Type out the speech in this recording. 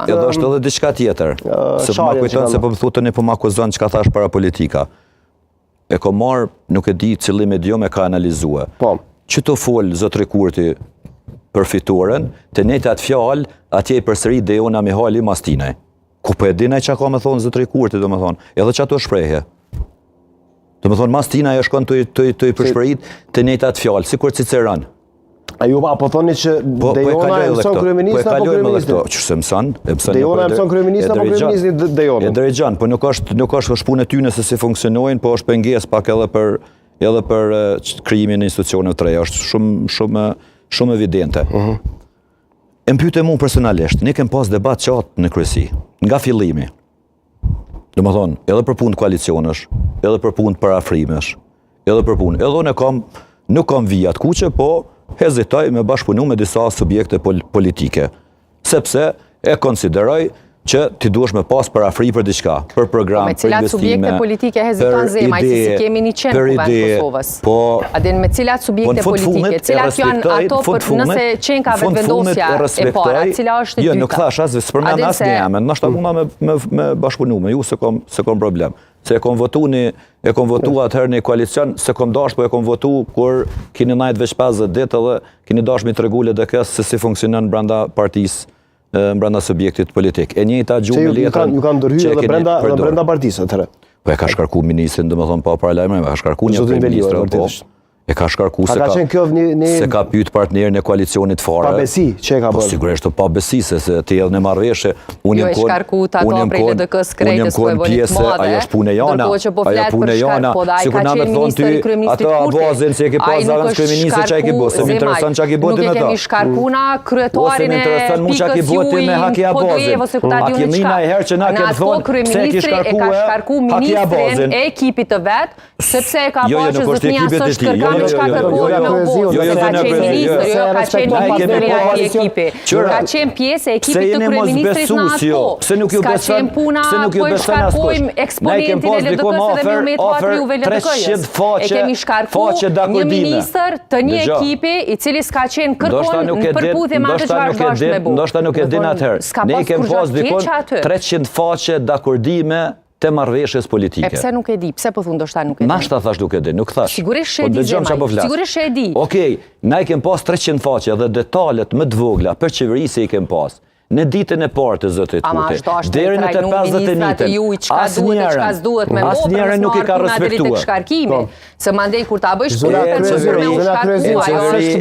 Edhe është edhe diçka tjetër. Se po ma kujton se po më thotë tani po më akuzon çka thash para politika. E kom marr, nuk e di cili medium e ka analizue. Po. Që të fol zotri Kurti për fitoren, të njëjtat fjalë atje i përsërit Dejona Mihali mas tinaj. Ku po e din ai çka ka me thonë zotri Kurti, domethonë, edhe qato shprehje. Domethonë, mas tina e shkon të, të, të i pëshpërit të njëjtat fjalë, sikur Ciceron. A ju a po thoni që Po, po e Dejona kaloj e edhe mëson këto. Po e kryeministrin apo kalojmë edhe kryeministrin? këto. Që se mëson, e mëson. Dejona e mëson kryeministrin apo kryeministri E Dejonën? drejgjon, po nuk është nuk është është punë e tyne se si funksionojnë, po është pengesë pak edhe për edhe për eh, që- krijimin e institucioneve të reja, është shumë shumë shumë evidente. E më pyete mua personalisht, ne kem pas debat gjatë në kryesi, nga fillimi. Domethonë, edhe për punë të koalicionesh, edhe për punë të përafrimesh, edhe për punë. Edhe unë e kam, nuk kam vija të kuqe, po hezitoj me bashkëpunu me disa subjekte pol politike. Sepse e konsideroj që ti duhesh me pas përafri për diçka, për program, Po me për cilat investime, subjekte politike heziton për Zemaj, se si ide, kemi një qenë për në Kuvend ide, Kosovës. Po, A din me cilat Po subjekte në fund politike, fundit e cilat janë respektoj, ato në fund për nëse fundit- qenë ka në fund fundit vetëvendosja e e para, respektoj. cila është e Jo, dyta? nuk thash as, s'përmend A din as se- një emër. Ndoshta munda me me me bashkëpunu me ju se kom se kom problem. Se e kom votu një e kom votu atëherë në koalicion, se kom dash, po e kom votu kur keni najt veç 50 ditë edhe keni dash mi tregu LDK-s se si funksionon brenda partisë e, brenda subjektit politik. E njëjta Që gjuhë ju, me ju letrën kanë ju kanë ndërhyrë që e edhe keni brenda edhe përdorur. brenda partisë atëherë. Po e ka shkarku ministrin, domethënë pa paralajmërim, e ka shkarku një Zotin prej Veliaj, ministrave, po. vërtet është. E ka shkarku A se ka ka qenë kjo një një se ka pyet partnerin e koalicionit fare. pabesi që e ka Po bërë? sigurisht të pabesi se se ti edhe në marrëveshje, unë Jo, jam e kon shkarku të ato unë jam prej kon- LDK-s unë jam krejtës po e kon bënit pjesë, madhe, ajo është punë e jona. ndërkohë që po ajo flet punë për e jona. shkar, po dhe ai Sikur ka na me qenë thonë ministër ty, i kryeministrit ato Kurti. avazin që e ke Ai pas nuk zavendës është kryeministër çka e ke bë, se më shkarku intereson çka ke bë Zemaj. ti me Nuk e to. kemi shkarku na Ose kryetarin më e intereson mu çka ke pikës bë ti juj me Haki në Abazin. Podujevë ose ku ta A di unë kemi çka. na herë që na Në kem atë kohë thonë pse e ke kryeministri e ka shkarkue shkarku Haki ministrin Abazin? e ekipit të vet, sepse e ka Jo, jo, pa që nuk është zotnia ekipit e s'është tij. Jo, kërkan jo, çka jo, jo, kërkohet jo, me jo, u bo, jo, jo, se ka zonja qenë Kryeministri, ministër, jo, ka qenë Na e kemi ministri i pas- atij ekipi. Qyra, Ka qenë pjesë e Pse ekipit të jeni mos kryeministrit në besues atë jo? kohë. Pse nuk ju S'ka beson? qenë puna Pse nuk ju po e beson askush? shkarkojmë Na e kem eksponentin pas e diku LDK-së më dhe me afer, u met afer hatri u 300 LDK-jës. E faqe, kemi shkarku faqe një dakordime. ministër të një Dëgjo. ekipi i cili s'ka qenë Ndoshta kërkon nuk në e din, përputhje me atë ndoshta çfarë nuk e është din, me bu. ndoshta nuk e din Domethënë, atëherë. S'ka Ne pas kem kurrgjë pas të dikon keqe aty. 300 faqe dakordime të marrëveshjes politike. E pse nuk e di? Pse po thu ndoshta nuk e di? Nashta thash nuk e di, nuk thash. Sigurisht që e Po di, dëgjom Zemaj, çfarë po flas. sigurisht që e di. Okej, na i kem pas 300 faqe dhe detalet më të vogla për qeverisje i kem pas. Në ditën e parë të zotit Ama Kurti, është dashur deri me në të trajnu ministrat e 51-ën, juj çka duhet e çka s'duhet me bo, për asnjëherën mos nuk i marrë ka puna deri tek respektuar. shkarkimi. Se mandej kur ta bësh Zona punën Kryezi, për me u zona shkarku, Kryezi, ajo qeveri- është.